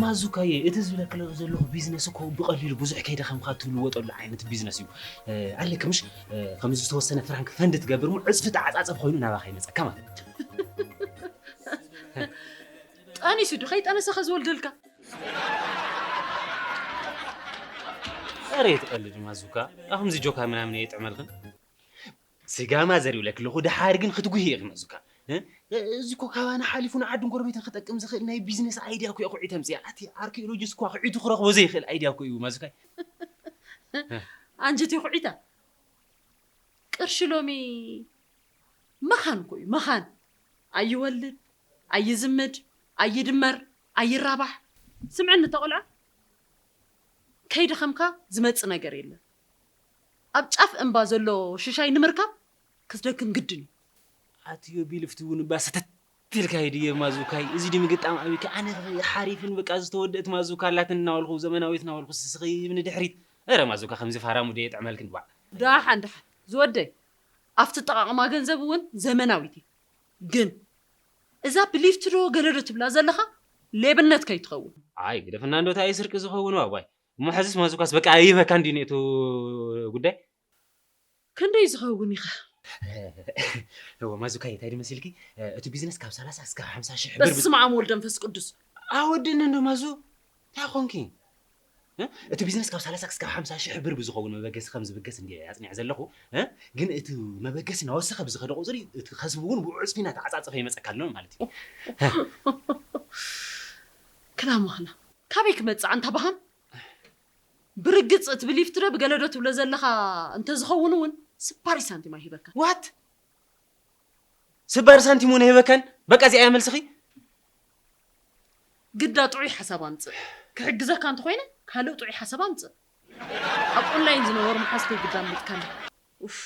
ማዙካየ፣ እቲ ዝብለካ ዘለኹ ቢዝነስ እኮ ብቐሊሉ ብዙሕ ከይደኸምካ ትልወጠሉ ዓይነት ቢዝነስ እዩ። ኣለ ከምሽ ከምዚ ዝተወሰነ ፍራንክ ፈንድ ትገብር እሞ ዕፅፊ ተዓፃፀፍ ኮይኑ ናባኻ ይመፀካ ማለት እዩ። ጠኒሱ ዶ ከይጠነሰ ከዝወልደልካ? ኧረ የትቐልድ ማዙካ፣ ኣኹምዚ ጆካ ምናምን የጥዕመልክን። ስጋ ማዘር ይብለክ ኣለኹ፣ ደሓር ግን ክትጉሂ ኢኺ መዙካ። እዚ እኮ ካባና ሓሊፉ ንዓድን ጎረቤትን ክጠቅም ዝኽእል ናይ ቢዝነስ ኣይድያ እኮ እያ ኩዒ ተምፅያ። ኣቲ ኣርኪኦሎጂስት እኳ ኩዒቱ ክረኽቦ ዘይኽእል ኣይድያ እኮ እዩ ማዙካይ። ኣንጀት ኩዒታ ቅርሺ ሎሚ መኻን እኮ እዩ መኻን። ኣይወልድ ኣይዝምድ ኣይድመር ኣይራባሕ። ስምዕኒ ተቆልዓ ከይደኸምካ ዝመጽእ ነገር የለን። ኣብ ጫፍ እምባ ዘሎ ሽሻይ ንምርካብ ክትደክም ግድን እዩ። ኣትዮ ቢልፍቲ እውን እባ ሰተት ኢልካ ሂድ እየ ማዙካይ። እዚ ድምግጣም ኣብይካ ኣነ ሓሪፍን በቃ ዝተወደእት ማዙካ ኣላትን እናበልኩ ዘመናዊት እናበልኩ ስስኺ ንድሕሪት። ኧረ ማዙካ ከምዚ ፋራሙ ድየ ጥዕመልክን ዋዕ። ዳሓን ዳሓን ዝወደይ ኣብቲ ጠቃቅማ ገንዘብ እውን ዘመናዊት እየ። ግን እዛ ብሊፍት ዶ ገለ ዶ ትብላ ዘለኻ ሌብነት ከይትኸውን። ኣይ ግደፍና እንዶ እንታይ ስርቂ ዝኸውን ዋዋይ። እሞ ሕዝስ ማዙካስ በቃ ይበካ እንዲ ነቱ ጉዳይ። ክንደይ ዝኸውን ኢኻ? እወ ማዙካ እንታይ ድመሲልኪ እቲ ቢዝነስ ካብ ሰላሳ እስካብ ሓምሳ ሽሕ ብር። በስመ ኣብ ወልድ መንፈስ ቅዱስ። ኣወድእኒ እንዶ ማዙ እንታይ ኾንኪ? እቲ ቢዝነስ ካብ ሰላሳ ክስካብ ሓምሳ ሽሕ ብር ብዝኸውን መበገሲ ከም ዝብገስ እንዲ ኣጽኒዐ ዘለኹ። ግን እቲ መበገሲ እናወሰኸ ብዝኸደ ቁፅሪ እቲ ከስቡ እውን ብዕፅፊ እናተዓፃፀፈ ይመፀካ ኣሎ ማለት እዩ። ክላሙኽና ካበይ ክመፅእ ኣንታ ብሃም? ብርግፅ እቲ ብሊፍት ዶ ብገለ ዶ ትብሎ ዘለኻ እንተዝኸውን እውን ስባሪ ሳንቲም ኣይህበካን። ዋት ስባሪ ሳንቲም እውን ኣይህበካን? በቃ እዚኣ እያ መልስኺ? ግዳ ጥዑይ ሓሳብ ኣምፅእ። ክሕግዘካ እንተኾይነ ካልእ ጥዑይ ሓሳብ ኣምፅእ። ኣብ ኦንላይን ዝነበሩ መሓዝተይ ግዳ ኣምሊጥካኒ። ኡፍ።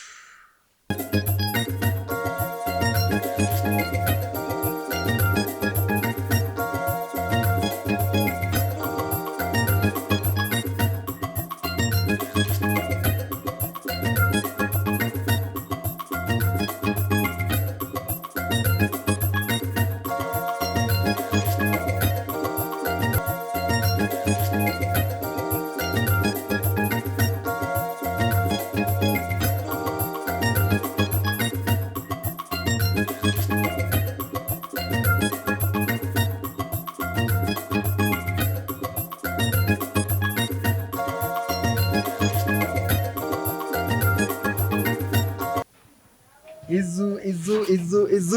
ኢዙ ኢዙ ኢዙ ኢዙ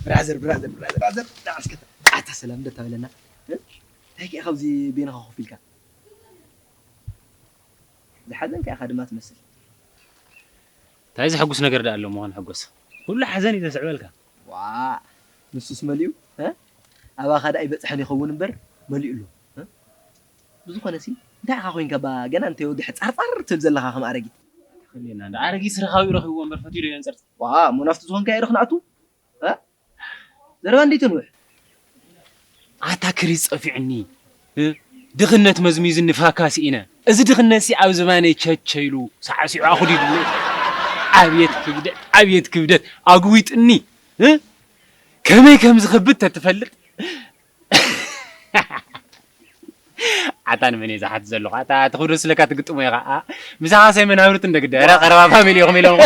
ብራዘር ብራዘር ብራዘር ብራዘር ዳዕስከ ኣታ ሰላም እንደ ተበለና እንታይ ከ ካብዚ ቤንኻ ኮፍ ኢልካ ዝሓዘንካ ኢኻ ድማ ትመስል። እንታይ ዘሐጉስ ነገር ደኣ ኣሎ ምዃን ሕጎስ? ኩሉ ሓዘን እዩ ዘስዕበልካ። ዋ ንሱስ መሊኡ እ? ኣባኻ ደኣ ኣይበጽሐን ይኸውን እምበር መሊኡ ኣሎ እ? ብዝኾነ ሲ እንታይ ኢኻ ኮይንካ ባ ገና እንተይወግሐ ጻርጻር ትብል ዘለኻ ከም ኣረጊት? ተኸልየና እንዳ ኣረጊት ስረኻዊ ረኺብዎ እምበር ፈትዩ ዶ የንጸርጽር? ዋ እሞ ናብቲ ዝኾንካዮ ዶ ክንኣቱ እ? ዘረባ እንዴት ንውሕ ኣታ ክሪዝ ጸፊዕኒ እ? ድኽነት መዝሚዙኒ ፋካ ስኢነ። እዚ ድኽነት ሲ ኣብ ዝባነይ ቸቸ ኢሉ ሳዕሲዑ ኣኹዲዱኒ። ኣብየት ክብደት፣ ኣብየት ክብደት ኣጉዊጥኒ እ? ከመይ ከም ዝኸብድ ተትፈልጥ ኣታ ንመን እየ ዝሓት ዘለኹ ኣታ ትኽብዶ ስለካ ትግጥሞ ኢኻ ኣ ምሳኻ ሰይ መናብርት እንደግደ ረ ቀረባ ፋሚሊ ኢኹም ኢሎም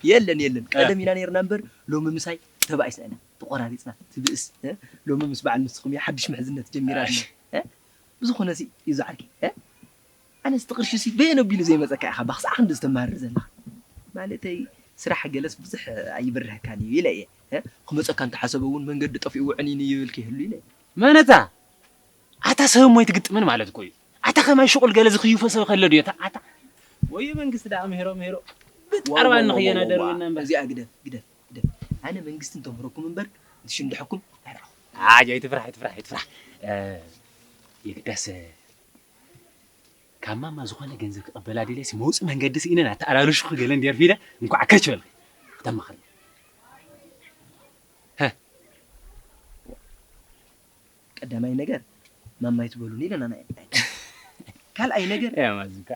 የለን የለን ቀደም ኢና ነርና እምበር ሎሚ ምሳይ ተባኢስና ኢና ተቆራሪፅና ትብእስ እ? ሎሚ ምስ በዓል ንስኹም እያ ሓድሽ ምሕዝነት ጀሚራ ኣላ እ? ብዝኾነ ሲ እዩ ዝዓርኪ እ? ኣነስ እቲ ቅርሺ ሲ በየን ኣቢሉ ዘይመፀካ ኢኻ ባክሳዕ ክንዲ ዝተማርር ዘለኻ ማለተይ ስራሕ ገለስ ብዙሕ ኣይብርህካን እዩ ኢለ እየ እ? ክመፀካ እንተሓሰበ እውን መንገዲ ጠፊኡ ውዕን እዩ ይብል ከይህሉ ኢለ እየ መነታ ኣታ ሰብ እሞ ኣይትግጥምን ማለት እኮ እዩ ኣታ ከማይ ሽቁል ገለ ዝኽይፎ ሰብ ከሎ ድዮ ኣታ ወዮ መንግስቲ ደኣ ምሄሮ ምሄሮ ብጣርባ ንኽየናደርብና እምበር እዚኣ ግደፍ ግደፍ ግደፍ ኣነ መንግስቲ እንተምህረኩም እምበር ትሽንድሐኩም ኣይረኣኹ ኣይ ኣይትፍራሕ ኣይትፍራሕ ኣይትፍራሕ የግዳስ ካብ ማማ ዝኾነ ገንዘብ ክቕበላ ድልየሲ መውፅእ መንገዲ ስኢነን ኣተኣላልሽኹ ገለን ደርፊደ እንኳዕ ከች በልኺ ክተማኽርኒ። ቀዳማይ ነገር ማማ ኣይትበሉኒ ኢለና ናይ ካልኣይ ነገር ያማዝካ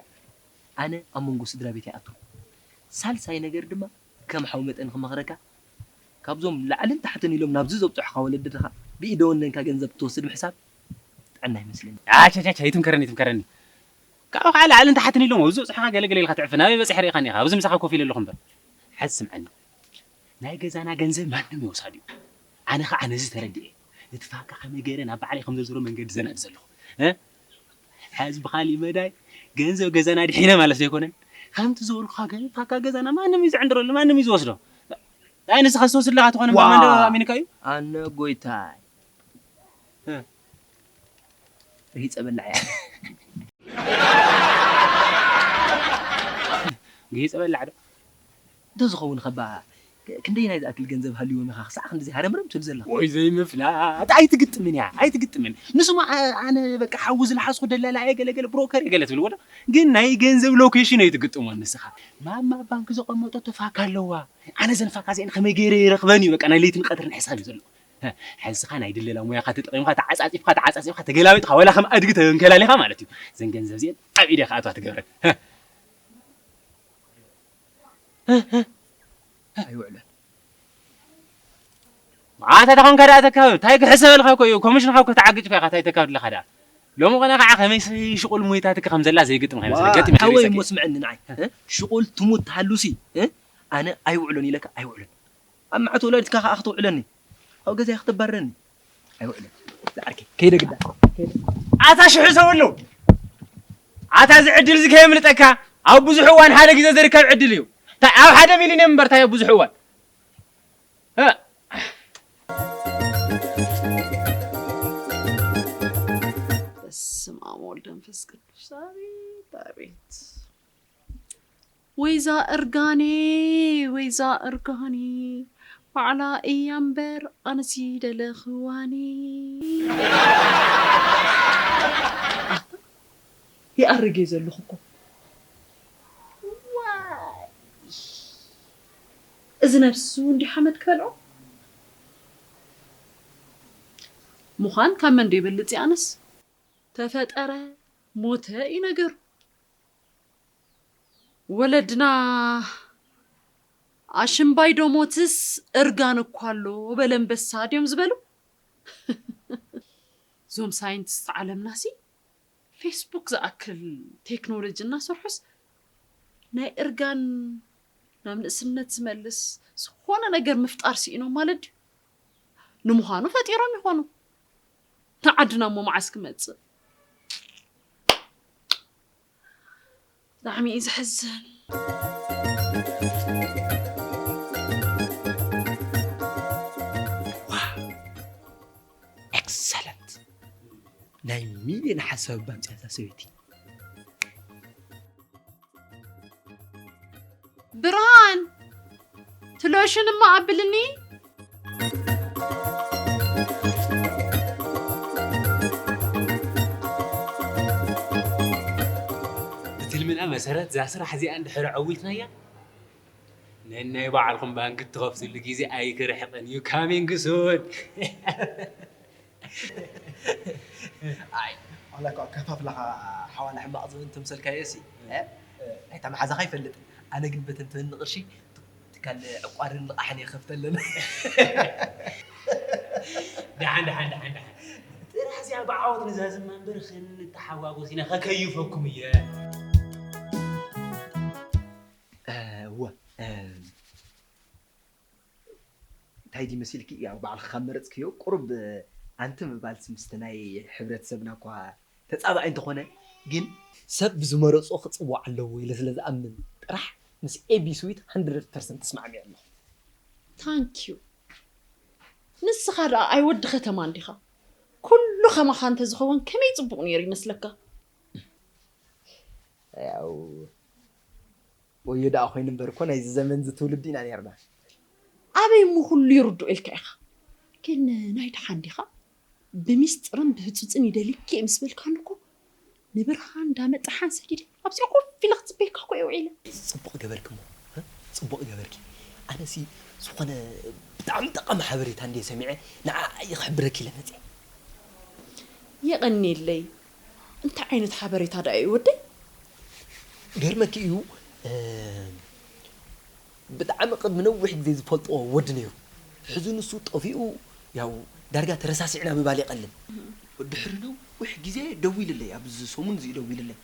ኣነ ኣብ መንጎ ስድራ ቤት ይኣትኹ። ሳልሳይ ነገር ድማ ከም ሓው መጠን ክመኽረካ ካብዞም ላዕልን ታሕትን ኢሎም ናብዚ ዘብፅሑኻ ወለድኻ ብኢደ ወነንካ ገንዘብ ትወስድ ምሕሳብ ጥዕና ይመስለኒ። ኣቻቻቻ ይትምከረኒ ይትምከረኒ። ካብኡ ከዓ ላዕልን ታሕትን ኢሎም ኣብዚ ዘብፅሑኻ ገለገለ ኢልካ ትዕፍን ኣበይ በፂሐ ርኢኻኒ ኢኻ ኣብዚ ምሳኻ ኮፍ ኢለ ኣለኹ እምበር። ሓዚ ስምዐኒ ናይ ገዛና ገንዘብ ማንም ይወሳድ እዩ። ኣነ ከዓ ነዚ ተረዲኤ እቲ ፋካ ከመይ ገይረ ናብ ባዕለይ ከም ዘዝሮ መንገዲ ዘናዲ ዘለኹ። እ? ሕዚ ብኻሊእ መዳይ ገንዘብ ገዛና ድሒነ ማለት ዘይኮነን ከምቲ ዝበልኩኻ ግን ፋካ ገዛና ማንም እዩ ዝዕንድረሉ ማንም እዩ ዝወስዶ። ኣይ ንስኻ ዝወስድ ኣለኻ ትኾነ ዋ! ማንዶ ኣሚንካ እዩ። ኣነ ጎይታይ እ። ርሂፀ በላዕ እያ። ግሂፀ በላዕ ዶ? እንተዝኸውን ኸባ ክንደይ ናይ ዝኣክል ገንዘብ ሃልዎም ኢኻ ክሳዕ ክንድዚ ሃረምረም ትብል ዘለኻ? ወይ ዘይምፍላጥ ኣይትግጥምን እያ ኣይትግጥምን። ንስማ ኣነ በቃ ሓዊ ዝለሓስኩ ደላላ እየ ገለገለ ብሮከር እየ ገለ ትብል ወዶ ግን ናይ ገንዘብ ሎኬሽን እዩ ትግጥሞ ንስኻ። ማማ ባንክ ዘቐመጦ ተፋካ ኣለዋ። ኣነ ዘንፋካ ዚአን ከመይ ገይረ ይረኽበን እዩ በቃ ናይ ለይትን ቀትርን ሕሳብ እዩ ዘሎ። ሕዝኻ ናይ ድለላ ሙያኻ ተጠቒምካ ተዓጻጺፍካ ተዓጻጺፍካ ተገላቢጥካ ወላ ከም ኣድጊ ተንከላሊኻ ማለት እዩ። ዘን ገንዘብ ዚአን ኣብ ኢደ ክኣትዋ ትገብረን። ኣይውዕለን። ኣታ ተኾንካ ደኣ ተካብ ታይ ክሕሰበልካ እኮ እዩ ኮሚሽንካ እኮ ተዓግጭካ ኢኻ ታይ ተካብ ድለኻ ደኣ ሎሚ ቆነ ከዓ ከመይ ሽቁል ሙይታትካ ከም ዘላ ዘይግጥም ከይመስለካ ገጥም ሓወይ ይመስለካ እሞ ስምዐኒ ንዓይ እ? ሽቁል ትሙት ትሃሉሲ እ? ኣነ ኣይውዕሎን ኢለካ ኣይውዕሎን ኣብ መዓት ወላዲትካ ከዓ ክትውዕለኒ ኣብ ገዛይ ክትባረኒ ኣይውዕሎን ዝዓርከይ ከይደ ግዳ ከይደ ኣታ ሽሑ ሰብሉ ኣታ እዚ ዕድል እዚ ከየምልጠካ ኣብ ብዙሕ እዋን ሓደ ግዜ ዝርከብ ዕድል እዩ ታ- ኣብ ሓደ ሚሊዮን እምበር ታይ ኣብ ብዙሕ እዋን እ? በስመ አብ ወወልድ ወመንፈስ ቅዱስ። አቤት አቤት። ወይዛ እርጋኔ ወይዛ እርጋኔ ባዕላ እያ እምበር ኣነሲ ደለኽዋኒ። ይኣርግ እየ ዘለኹ እኮ። ዋይ! እዚ ነብሱ እንዲህ ሓመድ ክበልዖ? ምዃን ካብ መን ዶ ይበልጽ ይኣነስ? ተፈጠረ ሞተ እዩ ነገሩ። ወለድና ኣሽምባይ ዶ ሞትስ እርጋን እኳ ኣሎ በለ ኣንበሳ ድዮም ዝበሉ? እዞም ሳይንቲስት ዓለምናሲ ፌስቡክ ዝኣክል ቴክኖሎጂ እናሰርሑስ ናይ እርጋን ናብ ንእስነት ዝመልስ ዝኾነ ነገር ምፍጣር ስኢኖም ማለት ድዩ? ንምዃኑ ፈጢሮም ይኾኑ ንዓድና እሞ መዓስ ክመፅእ? ብጣዕሚ እዩ ዘሕዝን። ኤክሰለንት ናይ ሚልዮን ሓሳብ ባምፅያ እዛ ሰበይቲ። ብርሃን ትሎሽን እማ ኣብልኒ። ብትልምና መሰረት እዛ ስራሕ እዚኣ እንድሕር ዓዊትናያ ነናይ ባዕልኹም ባንክ እትኸፍትሉ ግዜ ኣይክርሕቕን እዩ coming soon። ኣይ ዋላ እኳ ከፋፍላኻ ሓዋላ ሕማቕ ዝብን ተምሰልካዮ ሲ ናይታ መሓዛኻ ይፈልጥ ኣነ ግን በተን ትህኒ ቅርሺ ትካል ዕቋርን ልቓሕን እየ ክኸፍተለን ደሓን ደሓን ደሓን ደሓን ጥራሕ እዚኣ ብዓወት ንዛዝማ እምበር ክንተሓጓጎስ ኢና ከከይፈኩም እየ እወ እንታይ ድዩ መሲልኪ ያው ባዕልኺ ካብ መረፅክዮ ቁሩብ ኣንቲ ምባልሲ ምስቲ ናይ ሕብረተሰብና እኳ ተፃባኢ እንተኾነ ግን ሰብ ብዝመረፆ ክፅዋዕ ኣለዎ ኢለ ስለ ዝኣምን ጥራሕ ምስ ኤቢ ስዊት ሃንድረድ ፐርሰንት ተስማዕሚዐ ኣለኹ። ታንኪዩ ንስኻ ደኣ ኣይ ወዲ ከተማ እንዲኻ ኩሉ ከማኻ እንተዝኸውን ከመይ ፅቡቕ ነይሩ ይመስለካ። ያው ወዮ ደኣ ኮይኑ እምበር እኮ ናይዚ ዘመን እዚ ትውልዲ ኢና ነርና። ኣበይ እሞ ኩሉ ይርድኦ ኢልካ ኢኻ። ግን ናይ ደሓን ዲኻ? ብሚስጥርን ብህጹጽን ይደልየኪ እየ ምስ በልካኒ እኮ ንብርሃን እንዳመጣ ሓንሰዲደ ኣብዚኣ ኮፍ ኢለ ክጽበየካ እኮ እየ ውዒለ። ጽቡቕ ገበርኪ እሞ፣ እ? ጽቡቕ ገበርኪ። ኣነሲ ዝኾነ ብጣዕሚ ጠቓሚ ሓበሬታ እንድየ ሰሚዐ ንዓ እየ ክሕብረኪ ኢለ መጽየ። የቐንየለይ። እንታይ ዓይነት ሓበሬታ ደኣ እዩ ወደይ? ገርመኪ እዩ፣ እ፣ ብጣዕሚ ቅድሚ ነዊሕ ግዜ ዝፈልጥዎ ወዲ ነይሩ። ሕዚ ንሱ ጠፊኡ ያው ዳርጋ ተረሳሲዕና ምባል ይቐልል። ድሕሪ ነዊሕ ግዜ ደዊልለይ፣ ኣብዚ ሰሙን እዚ ደዊልለይ።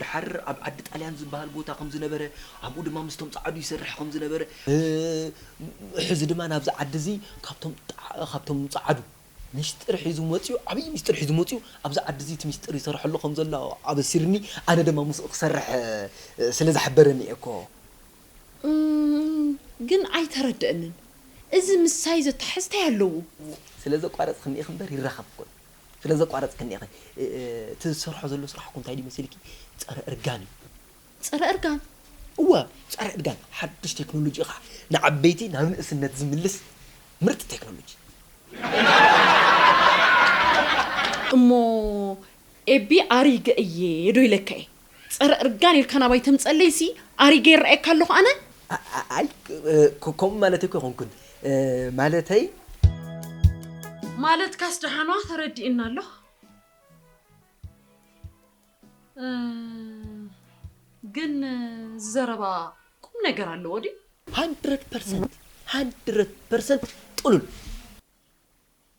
ድሓር ኣብ ዓዲ ጣልያን ዝበሃል ቦታ ከም ዝነበረ፣ ኣብኡ ድማ ምስቶም ጸዓዱ ይሰርሕ ከም ዝነበረ፣ ሕዚ ድማ ናብዚ ዓዲ እዚ ካብቶም ጣ- ካብቶም ጸዓዱ ሚስጥር ሒዙ መጽዩ፣ ዓብዪ ሚስጥር ሒዙ መጽዩ፣ ኣብዚ ዓዲ እዚ እቲ ሚስጥር ይሰርሐሉ ከም ዘሎ ኣበሲርኒ፣ ኣነ ድማ ምስኡ ክሰርሕ ስለ ዝሓበረኒ እየ እኮ። እም፣ ግን ኣይተረደእንን። እዚ ምሳይ ዘተሓዝ እንታይ ኣለዎ? ስለ ዘቋረጽክኒ ኢኺ እምበር ይራኸብ እኮ እዩ። ስለ ዘቋረጽክኒ ኢኺ። እ፣ እ፣ እቲ ዝሰርሖ ዘሎ ስራሕ እኮ እንታይ ድዩ መሲልኪ? ጸረ እርጋን እዩ። ጸረ እርጋን? እወ፣ ጸረ እርጋን። ሓድሽ ቴክኖሎጂ እዩ ኸዓ። ንዓበይቲ ናብ ንእስነት ዝምልስ ምርጥ ቴክኖሎጂ። እሞ ኤቢ ኣሪገ እየ ዶ ኢለካ እየ? ጸረ እርጋን ኢልካ ናባይ ተምጸለይሲ ኣሪገ ይረኣየካ ኣለኹ ኣነ? ኣ- ኣ- ኣይ እ፣ ከ- ከምኡ ማለተይ እኮ ኣይኮንኩን። እ፣ ማለተይ ማለትካስ ደሓኗ ተረዲእና ኣሎ። እ፣ ግን ዝዘረባ ቁም ነገር ኣለዎ ድዩ? ሃንድረድ ፐርሰንት፣ ሃንድረድ ፐርሰንት ጥሉል።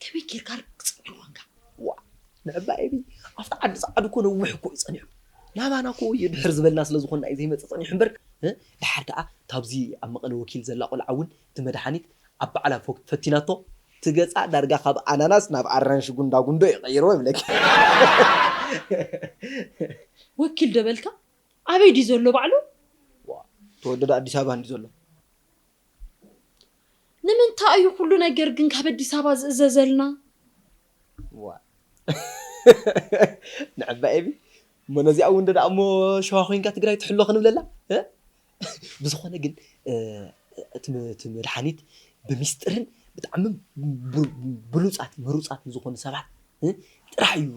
ከመይ ጌርካ ርግጽ ኮንካ? ዋ ንዕባ ኤቢ ኣብቲ ዓዲ ጻዕዱ እኮ ነዊሕ እኮ እዩ ጸኒሑ። ናባና እኮ የድሕር ዝበልና ስለ ዝኾንና እዩ ዘይመጽእ ጸኒሑ እምበር፣ እ፣ ድሓር ደኣ ታብዚ ኣብ መቐለ ወኪል ዘላ ቆልዓ እውን እቲ መድሓኒት ኣብ ባዕላ ፎ- ፈቲናቶ፣ እቲ ገጻ ዳርጋ ካብ ኣናናስ ናብ ኣራንሺ ጉንዳ ጉንዶ እዩ ቀይርዎ ይብለኪ። ወኪል ዶ በልካ? ኣበይ ድዩ ዘሎ ባዕሉ? ዋ፣ ተወደደ ኣዲስ ኣበባ እንዲ ዘሎ። ንምንታይ እዩ ኩሉ ነገር ግን ካብ ኣዲስ ኣበባ ዝእዘዘልና? ዋ ንዕባ ኤቢ እሞ ነዚኣ እውን ደኣ እሞ ሸዋ ኮይንካ ትግራይ ትሕሎ ክንብለላ እ? ብዝኾነ ግን እ፣ እቲ ም- እቲ መድሓኒት ብሚስጥርን ብጣዕሚ ብ- ብሉፃት ምሩፃት ዝኾኑ ሰባት እ፣ ጥራሕ እዩ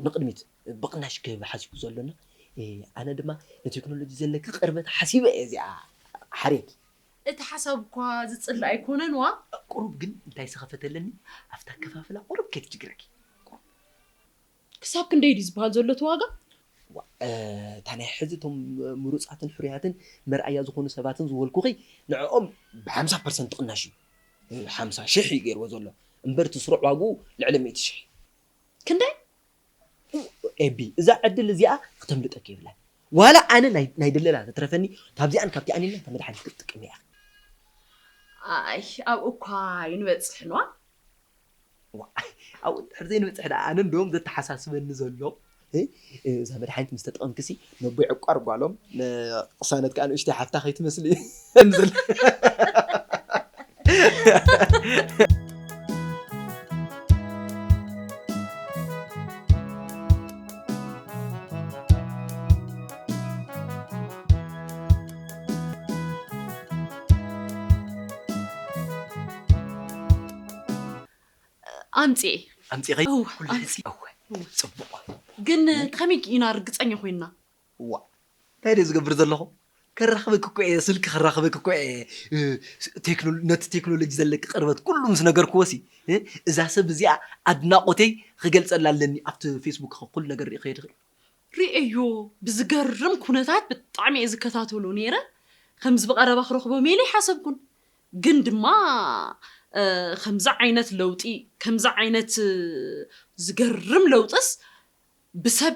ንቕድሚት ብቕናሽ ክህብ ሓሲቡ ዘሎና እ፣ ኣነ ድማ ንቴክኖሎጂ ዘለኪ ቅርበት ሓሲበ እየ እዚኣ ሓርየኪ እቲ ሓሳብ እኳ ዝጽላእ ኣይኮነን ዋ። ቁሩብ ግን እንታይ ስኸፈተለኒ ኣብታ ከፋፍላ ቁሩብ ከይትጅግረኪ ክሳብ ክንደይ ድዩ ዝበሃል ዘሎ እቲ ዋጋ? ዋ፣ እ፣ እታ ናይ ሕዚ እቶም ምሩፃትን ሕሩያትን መርኣያ ዝኾኑ ሰባትን ዝበልኩኺ ንዕኦም ብሓምሳ ፐርሰንት ቅናሽ እዩ ሓምሳ ሽሕ እዩ ገይርዎ ዘሎ እምበር እቲ ስሩዕ ዋግኡ ልዕሊ ሚእቲ ሽሕ እዩ ክንደይ? ኤቢ እዛ ዕድል እዚኣ ክተምልጠኪ የብላን ዋላ ኣነ ናይ ናይ ድለላ ተትረፈኒ ካብዚኣን ካብቲኣን ኢልና እታ መድሓኒት ክትጥቀም እያ ኣይ ኣብኡ እኳ ኣይንበፅሕን ዋ ዋ፣ ኣብኡ ድሕር ዘይንበፅሕ ደኣ ኣነ እንደውም ዘተሓሳስበኒ ዘሎ እ፣ እዛ መድሓኒት ምስ ተጠቐምክሲ ነቦይ ዕቋር ጓሎም ንቅሳነት ከዓ ንእሽተይ ሓፍታ ከይትመስሊ ኣምፅኤ ኣምፂኸይ እው፣ ኩሉ ኣምፂ- ሕፂ እወ እወ። ፅቡቕ ግን ከመይ ኢና ርግፀኛ ኮይንና ዋ እንታይ ደየ ዝገብር ዘለኹ ከራኽበክ እኮ እየ ስልኪ ከራኽበክ እኮ እየ እ፣ ቴክኖ- ነቲ ቴክኖሎጂ ዘለኪ ቅርበት ኩሉ ምስ ነገርክዎ ሲ እ፣ እዛ ሰብ እዚኣ ኣድናቆተይ ክገልፀላ ኣለኒ ኣብቲ ፌስቡክ ኩሉ ነገር ርኢ ከይድኽእል ርእዮ ብዝገርም ኩነታት ብጣዕሚ እየ ዝከታተሎ ነይረ ከምዚ ብቐረባ ክረኽቦ ሜለ ይሓሰብኩን ግን ድማ እ፣ ከምዚ ዓይነት ለውጢ ከምዚ ዓይነት እ፣ ዝገርም ለውጥስ ብሰብ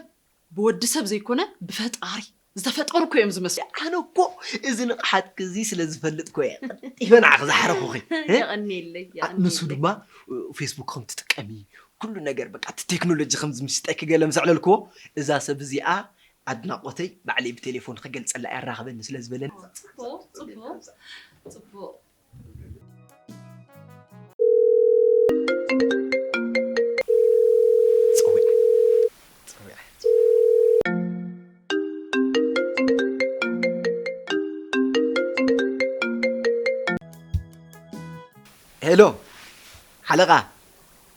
ብወዲ ሰብ ዘይኮነ ብፈጣሪ ዝተፈጠሩ እኮ እዮም ዝመስሉ ኣነ እኮ እዚ ንቕሓትኪ እዚ ስለ ዝፈልጥ ኮየ ቀልጢፈ ንዓኺ ዝሓረኹኺ እ? የቐንየለይ ንሱ የቐንየለይ ድማ እ፣ ፌስቡክ ከም ትጥቀሚ ኩሉ ነገር በቃ እቲ ቴክኖሎጂ ከም ዝምስጠኪ ገለ ምስ ኣዕለልክዎ እዛ ሰብ እዚኣ ኣድናቖተይ ባዕለይ ብቴሌፎን ክገልፀላ እያ ራኸበኒ ስለ ዝበለኒ ፅቡቕ ፅቡቕ ፅቡቕ ሄሎ ሓለቓ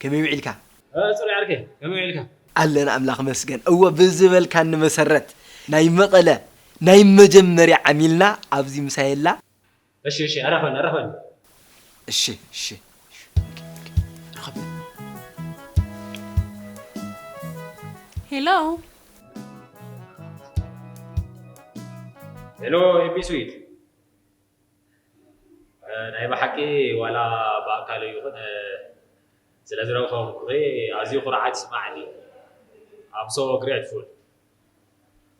ከመይ ውዒልካ እ፣ ጽሩይ ዓርከይ፣ ከመይ ውዒልካ? ኣለና ኣምላኽ መስገን። እወ፣ ብዝበልካኒ መሰረት ናይ መቐለ ናይ መጀመርያ ዓሚልና ኣብዚ ምሳይ ኣላ። እሺ፣ እሺ፣ ኣረኸበኒ፣ ኣረኸበኒ። እሺ፣ እሺ። ርኸብ። ሄሎ። ሄሎ፣ ኤቢ ስዊት። እ፣ ናይ ብሓቂ ዋላ ብኣካል ይኹን፣ እ፣ ስለ ዝረኸብኩኺ ኣዝዩ ኩርዓት ይስማዓኒ። I'm so grateful።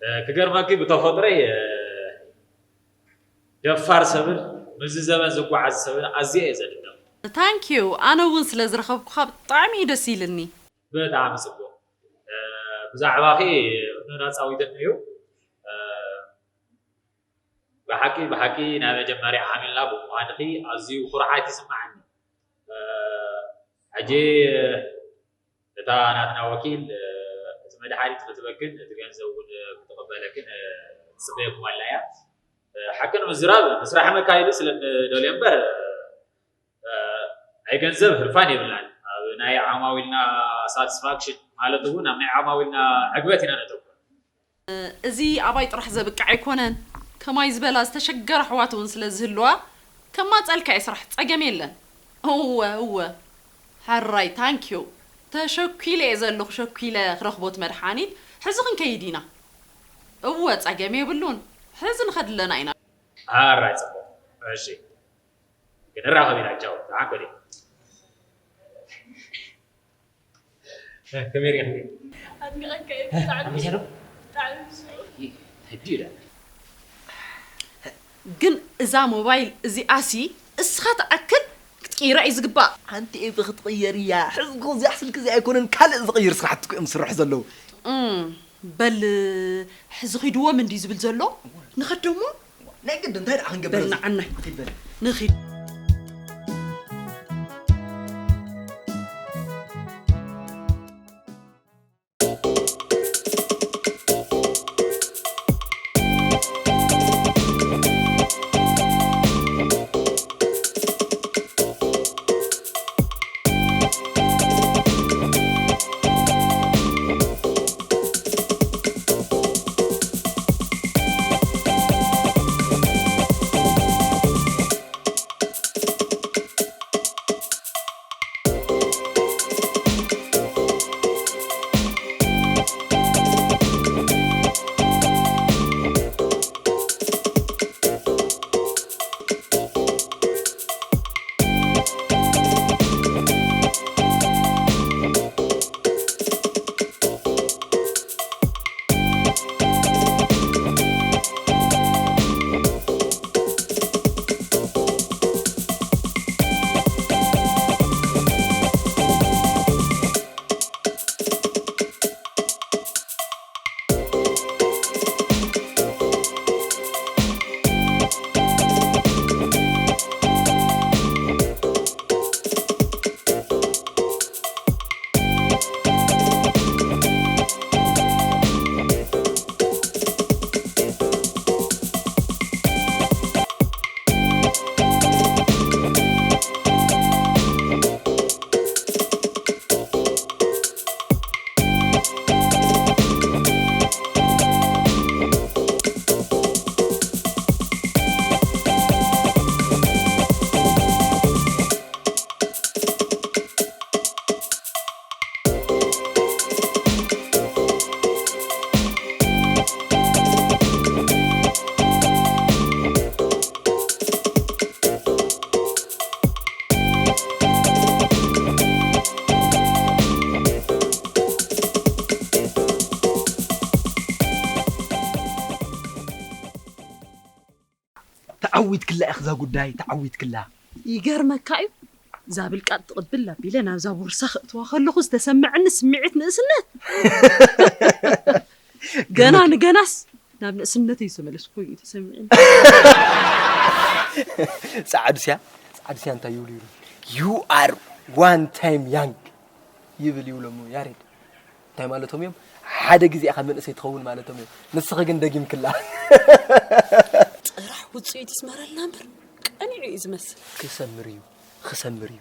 እ፣ ክገርመኪ ብተፈጥሮይ፣ እ፣ ደፋር ሰብን ምስዚ ዘመን ዝጓዓዝ ሰብን ኣዝየ እየ ዘድንቕ። ታንክ ዩ። ኣነ እውን ስለ ዝረኸብኩኻ ብጣዕሚ እዩ ደስ ኢልኒ። ብጣዕሚ ጽቡቕ። እ፣ ብዛዕባኺ እኖን ኣጻዊተኒ እዩ። እ፣ ብሓቂ፣ ብሓቂ ናይ መጀመርያ ዓሚልና ብምዃንኺ ኣዝዩ ኩርዓት ይስምዓኒ። እ፣ ሕጂ እታ ናትና ወኪል፣ እ፣ እቲ መድሓኒት ክትበክን እቲ ገንዘብ እውን ክትቕበለክን፣ እ፣ ትጽበየኩም ኣላ እያ። እ፣ ሓቂ ንምዝራብ ንስራሕ መካየዲ ስለ እንደልዮ እምበር፣ እ፣ ናይ ገንዘብ ህርፋን የብላን። ኣብ ናይ ዓማዊልና ሳቲስፋክሽን ማለት እውን ኣብ ናይ ዓማዊልና ዕግበት ኢና ነተኩር። እዚ ኣባይ ጥራሕ ዘብቅዕ ኣይኮነን። ከማይ ዝበላ ዝተሸገራ ኣሕዋት እውን ስለ ዝህልዋ፣ ከማጸልካ እየ ስራሕ፣ ጸገም የለን። እወ፣ እወ። ሕራይ፣ ታንኪዩ። ተሸኲለ እየ ዘለኹ፣ ሸኲለ ክረኽቦት መድሓኒት። ሕዚ ክንከይድ ኢና። እወ፣ ጸገም የብሉን። ሕዚ ንኸድ ኣለና ኢና። ሕራይ፣ ጽቡቕ። እሺ። ክንራኸብ ኢና። ቻው። ደሓን ኮኒ። ከመይ ርኢኽኒ? ኣድኒቐካ እየ ብጣዕሚ። ኣመሰግናለሁ። ብጣዕሚ ጽቡቕ። ይ-፣ ህድእ ኢለ። ግን እዛ ሞባይል እዚኣሲ እስኻ ትኣክል ክትቅይራ እዩ ዝግባእ። ኣንቲ ኤቢ ክትቕየር እያ። ሕዚ እኮ እዚኣ ስልኪ እዚኣ ኣይኮነን ካልእ ዝቕይር ስራሕቲ እኮ እዮም ዝስርሑ ዘለዉ። እም፣ በል ሕዚ ኺድዎም እንዲ ዝብል ዘሎ። ንኸድ ደሞ? ናይ ግድ እንታይ ደኣ ክንገብር በል እዚ? ንዓናይ። ንኺድ በል። ንኺድ። ተዓዊትክላ ኢኽ እዛ ጉዳይ፣ ተዓዊትክላ። ይገርመካ እዩ፣ እዛ ብልቃጥ ትቕብል ኣቢለ ናብዛ ቦርሳ ከእትዋ ከለኹ ዝተሰምዐኒ ስምዒት ንእስነት። ገና ንገናስ ናብ ንእስነተይ ዝተመለስኩ እዩ ተሰሚዑኒ። ጻዕዱስያ፣ ጻዕዱስያ እንታይ ይብሉ ይብሉ? You are one time young ይብል ይብሎሞ ያሬድ። እንታይ ማለቶም እዮም? ሓደ ግዜ ኢኻ መንእሰይ ትኸውን ማለቶም እዮም። ንስኺ ግን ደጊምክላ። ጥራሕ ውጽኢት ይስመረልና እምበር ቀኒዑ እዩ ዝመስል። ክሰምር እዩ፣ ክሰምር እዩ።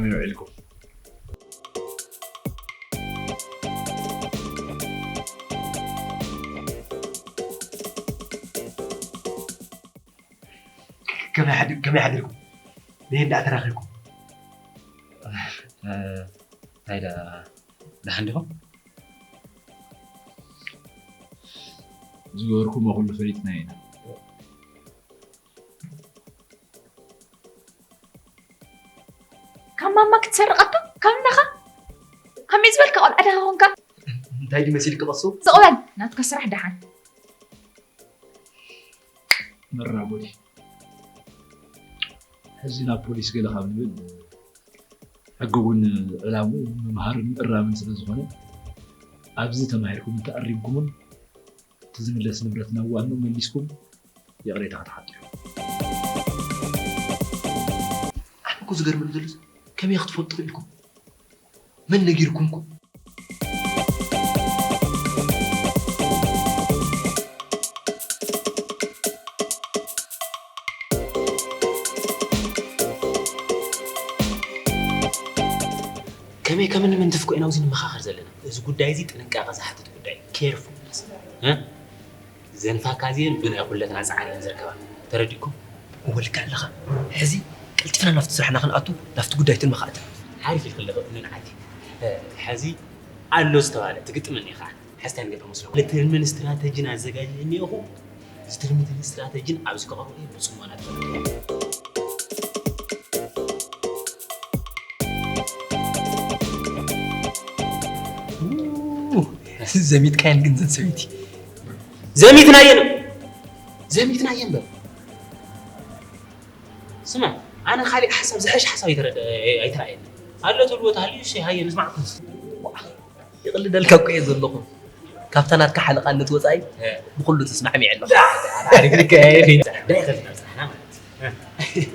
ከመይ ውዒልኩም? ከመይ ሓዲ-፣ ከመይ ሓዲርኩም? ነይ እንዳ ተራኺብኩም? እንታይ ደኣ፣ ደሓን ዲኹም? ዝገበርኩሞ ኩሉ ፈሊጥናዮ ኢና። ካብ ማማ ክትሰርቕ ኣካ? ካብ እናኻ? ከመይ ዝበልካ ቆልዓ ዲኻ ኾንካ? እንታይ ድዩ መሲልኪ ቀሱ? ስቕ በል፣ ናትካ ስራሕ ደሓን። መራጎዲ። ሕዚ ናብ ፖሊስ ገለ ካብ ንብል፣ ሕጊ እውን ዕላምኡ ምምሃርን ምእራምን ስለ ዝኾነ፣ ኣብዚ ተማሂርኩም እንተኣሪምኩምን እቲ ዝምለስ ንብረት ናብ ዋንኡ መሊስኩም ይቕሬታ ክትሓቱ ኢኹም። ኣነ እኮ ዝገርመኒ ዘሎስ ከመይ ክትፈልጡ ክኢልኩም? መን ነጊርኩምኩም? ከመይ ከም እንምንትፍኮ ኢና ኣብዚ ንመኻኸር ዘለና። እዚ ጉዳይ እዚ ጥንቃቐ ዝሓትት ጉዳይ እዩ። ኬርፉል። እ? ዘንፋካ እዚአን ብናይ ኩለትና ጻዕሪ እየን ዝርከባ። ተረዲእኩም? እወ ልክዕ ኣለኻ። ሕዚ ቀልጢፍና ናብቲ ስራሕና ክንኣቱ፣ ናብቲ ጉዳይ ትልሚ ክኣቱ። ሓሪፍ ኢልክለኺ እኖ ንዓዲ። እ፣ ሕዚ ኣሎ ዝተባህለ ትግጥመኒ ኢኻ። ሕዚ እንታይ ንገብር መስለኩም? ትልምን ስትራተጂን ኣዘጋጅየ እኒኦኹ። እዚ ትልምትን ስትራተጂን ኣብዚ ከቕርቦ እየ ብጽሞና ተኸታተሉ። ኡ፣ ዘሚትካየን ግን ዘን ሰበይቲ። ዘሚትናየን። ዘሚትናየን በል። ስማዕ፣ ኣነ ካሊእ ሓሳብ፣ ዝሕሽ ሓሳብ ኣይተረደ-፣ ኣይተረኣየኒ። ኣሎ ትብልዎ ተሃልዩ፣ እሺ፣ ሃየ፣ ንስማዕኩም። ይቕልደልካ እኮ እየ ዘለኹ። ካብታ ናትካ ሓለቓነት ወጻኢ እ። ብኹሉ ተስማዕሚዐ ኣለኹ። ዳ-፣ ዳ-፣ ዳ-፣ ዳ-፣ ዳ-፣ ዳ-፣ ዳ-፣ ማለት እዩ።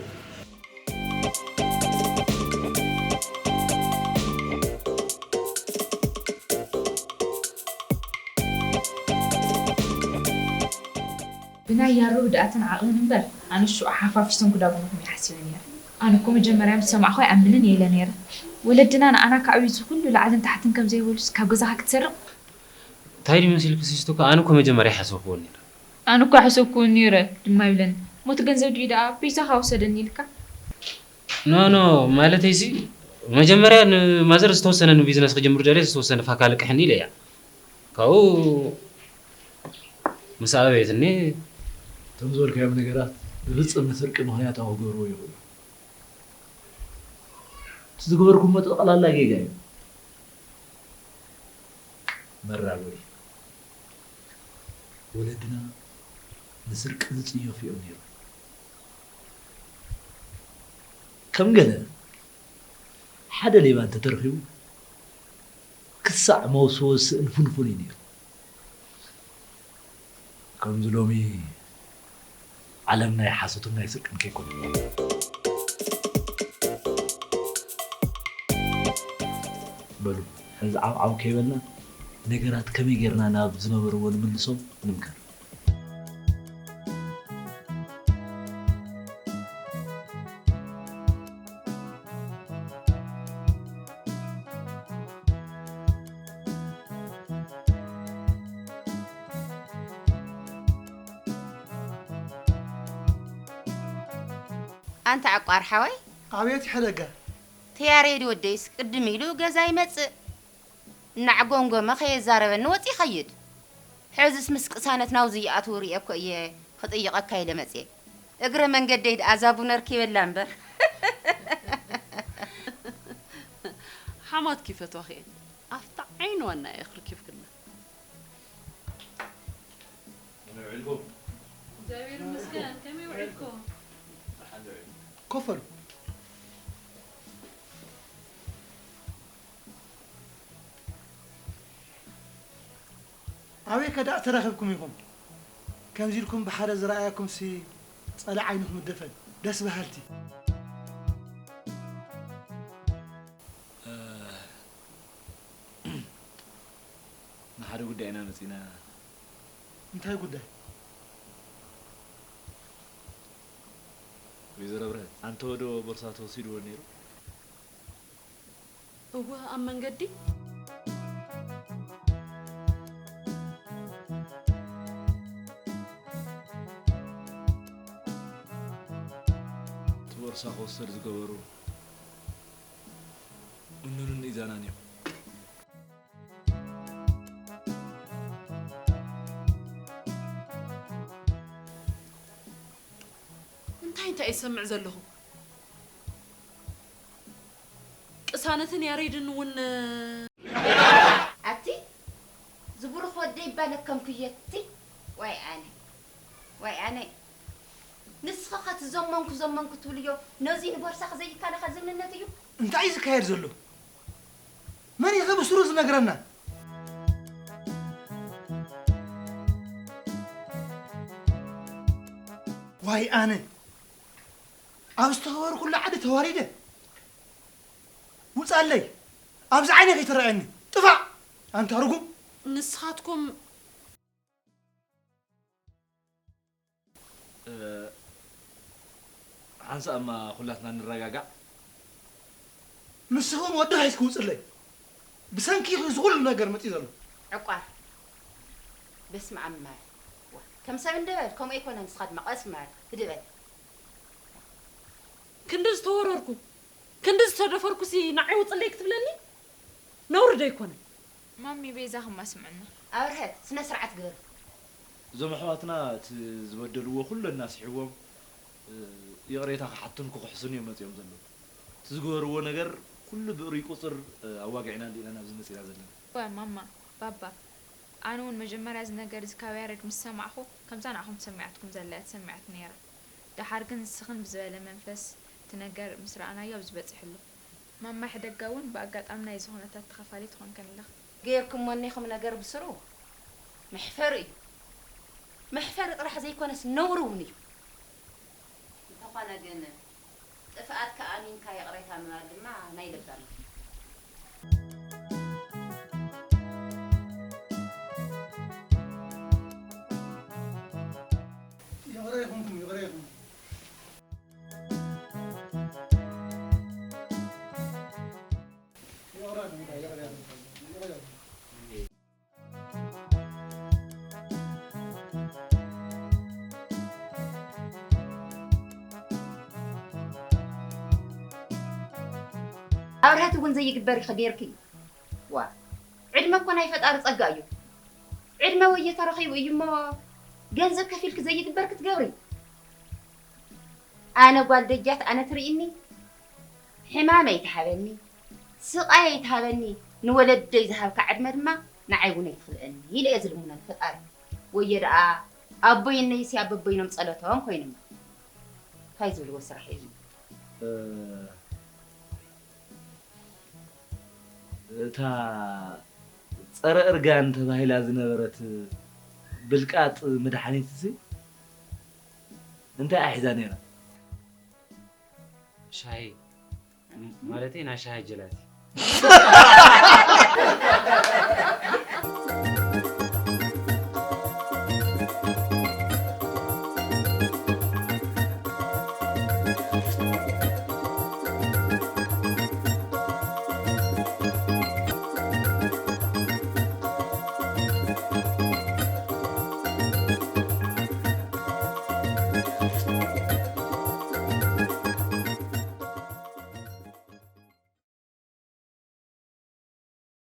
ብናይ ያሮ ህድኣትን ዓቕልን እምበር፣ ኣነ ሽዑ ሓፋፊሶም ክዳጉኑኹም እየ ሓሲበ ነይረ። ኣነ እኮ መጀመርያ ምስ ሰማዕኹ ኣይኣምንን እየ ኢለ ነይረ። ወለድና ንኣና ከዕብዩ እዚ ኩሉ ላዕልን ታሕትን ከም ዘይበሉስ ካብ ገዛኻ ክትሰርቕ? እንታይ ድዩ መሲልኪ ሲስቶ እኮ፣ ኣነ እኮ መጀመርያ ኣይሓሰብኩዎን ነይረ። ኣነ እኮ ኣይሓሰብኩዎን ነይረ ድማ ይብለኒ። ሞት ገንዘብ ድዩ ደኣ ቤዛኻ ውሰደኒ ኢልካ? ኖ፣ ኖ፣ ማለተይሲ መጀመርያ ንማዘር ዝተወሰነ ንቢዝነስ ክጅምር ደልየ ዝተወሰነ ፋካ ልቅሕኒ ኢለያ። ካብኡ ምስ ኣበየትኒ እቶም ዝበልካዮም ነገራት ብፍጽም ንስርቂ ምኽንያታዊ ክገብርዎ ይኽእሉ። እቲ ዝገበርኩሞ ጠቕላላ ጌጋ እዩ። መራጎዲ። ወለድና ንስርቂ ዝጽየፉ እዮም ነይሮም። ከም ገለ ሓደ ሌባ እንተተረኺቡ ክሳዕ መውስቦ ዝስእን ፍንፉን እዩ ነይሩ። ከምዚ ሎሚ ዓለም ናይ ሓሶትን ናይ ስርቅን ከይኮነ። በሉ፣ ሕዚ ዓው ዓው ከይበልና ነገራት ከመይ ጌርና ናብ ዝነበርዎ ንምልሶም ንምከር። ኣንታ ዓቋር ሓወይ። ኣቤት ይሕደጋ። እቲ ያሬድ ወደይስ ቅድም ኢሉ ገዛ ይመጽእ። እናዕጎምጎመ ከየዛረበኒ ወጺ ይኸይድ። ሕዝስ ምስ ቅሳነት ናውዚ ይኣትዉ ርእየ እኮ እየ ክጥይቐካ ኢለ መጽየ። እግረ መንገደይ ደኣ እዛ ቡን ኣርኪበላ እምበር። ሓማትኪ ይፈትዋኺ እየን። ኣፍታ ዓይኒ ዋና እየ ክርኪብክና። ከመይ ውዒልኩም? እግዚኣብሔር ይመስገን። ከመይ ውዒልኩም? ደሓን ዶ ውዒልኩም? ኮፍ በሉ። ኣበይ ከዳእ ተረኺብኩም ኢኹም? ከምዚ ኢልኩም ብሓደ ዝረኣየኩምሲ ጸላኢ ዓይንኹም ይደፈን። ደስ በሃልቲ። እ፣ ንሓደ ጉዳይ ኢና መጺና። እንታይ ጉዳይ? ወይዘሮ ብርሀት፣ ኣንተ ወዶ ቦርሳ ተወሲድዎ ነይሩ? እወ፣ ኣብ መንገዲ። እቲ ቦርሳ ክወሰድ ዝገበሩ እኑንን ኢዛናን እዮም። እንታይ እንታይ ይሰምዕ ዘለኹ? ቅሳነትን ያሬድን እውን ኣቲ ዝብሩኽ ወደይ እባ ለከምኩዮ እቲ። ዋይ ኣነ፣ ዋይ ኣነ። ንስኻ ኸ ትዘመንኩ ዘመንኩ ትብልዮ፣ ነዚ ንቦርሳኺ ዘይካለኻ ዝምንነት እዩ። እንታይ እዩ ዝካየድ ዘሎ? መን እዩ ብስሩ ዝነግረና? ዋይ ኣነ፣ ኣብ ዝተኸበርኩሉ ዓዲ ተዋሪደ። ውጻለይ፣ ኣብዚ ዓይነ ከይትረኣየኒ። ጥፋእ፣ ኣንታ ርጉም። ንስኻትኩም እ፣ ሓንሳእ እማ ኩላትና ንረጋጋዕ። ንስኹም ወዲ ሒዝኪ ውጽለይ። ብሰንኪ ኢኺ እዚ ኩሉ ነገር መጺኡ ዘሎ። ዕቋር፣ በስመ ኣብ ማር። ዋ፣ ከም ሰብ እንደ በል፣ ከምኡ ኣይኮነን። ንስኻ ድማ ቀስ ማር፣ ህድእ በል። ክንዲ ዝተወረርኩ፣ ክንዲ ዝተደፈርኩሲ ንዓይ ውጽለይ ክትብለኒ? ነውሪ ዶ ኣይኮነን? ማሚ፣ በይዛኽማ ስምዕና። ኣብርሀት፣ ስነ ስርዓት ግበር። እዞም ኣሕዋትና እቲ ዝበደልዎ ኩሉ እናስሕዎም፣ እ፣ ይቕሬታ ክሓቱን ክኽሕሱን እዮም መጺኦም ዘለዉ። እቲ ዝገበርዎ ነገር ኩሉ ብእሩይ ቁጽር፣ እ፣ ኣዋጊዕና እንዲና ናብዚ መጺና ዘለና። እወ ማማ፣ ባባ፣ ኣነ እውን መጀመርያ እዚ ነገር እዚ ካብ ያሬድ ምስ ሰማዕኹ፣ ከምዛ ንዓኹም ተሰሚዓትኩም ዘላ እያ ተሰሚዓትኒ ነይራ። ደሓር ግን ንስኽን ብዝበለ መንፈስ እቲ ነገር ምስ ረኣናዮ ኣብዚ በጺሑ ኣሎ። ማማ ሕደጋ እውን ብኣጋጣሚ ናይዚ ኩነታት ተኻፋሊት ኾንክን ኣለኽን። ገይርኩሞ እኒኹም ነገር ብስሩ መሕፈሪ እዩ። መሕፈሪ ጥራሕ ዘይኮነስ ነውሪ እውን እዩ። እንተኾነ ግን ጥፍኣትካ ኣሚንካ ይቕሬታ ምባል ድማ ናይ ለባም እዩ። ይቕረ ይኹንኩም፣ ይቕረ ይኹንኩም። ይቕረ ይኹንኩም፣ ይቕረ ይኹንኩም፣ ይቕረ ይኹንኩም። ኣብርሀት እውን ዘይግበር ኢኺ ጌርኪ። ዋ፣ ዕድመ እኮ ናይ ፈጣሪ ጸጋ እዩ። ዕድመ ወየ ተረኺቡ እዩ እሞ ገንዘብ ከፊልኪ ዘይግበር ክትገብሪ። ኣነ ጓል ደጃት ኣነ ትርእይኒ፣ ሕማመይ ትሃበኒ፣ ስቓየይ ትሃበኒ፣ ንወለደይ ዝሃብካ ዕድመ ድማ ንዓይ እውን ኣይትኽልእኒ ኢለ እየ ዝልምኖ ንፈጣሪ። ወየ ደኣ ኣቦይ እነይሲ ኣብ በበይኖም ጸሎቶም ኮይኖም። እንታይ ዝብልዎ ስራሕ እዩ እዚ? እ፣ እታ ጸረ እርጋን ተባሂላ ዝነበረት ብልቃጥ መድሓኒትሲ እንታይ ኣሒዛ ነይራ? ሻሂ፣ ማለተይ ናይ ሻሂ ጀላቲ።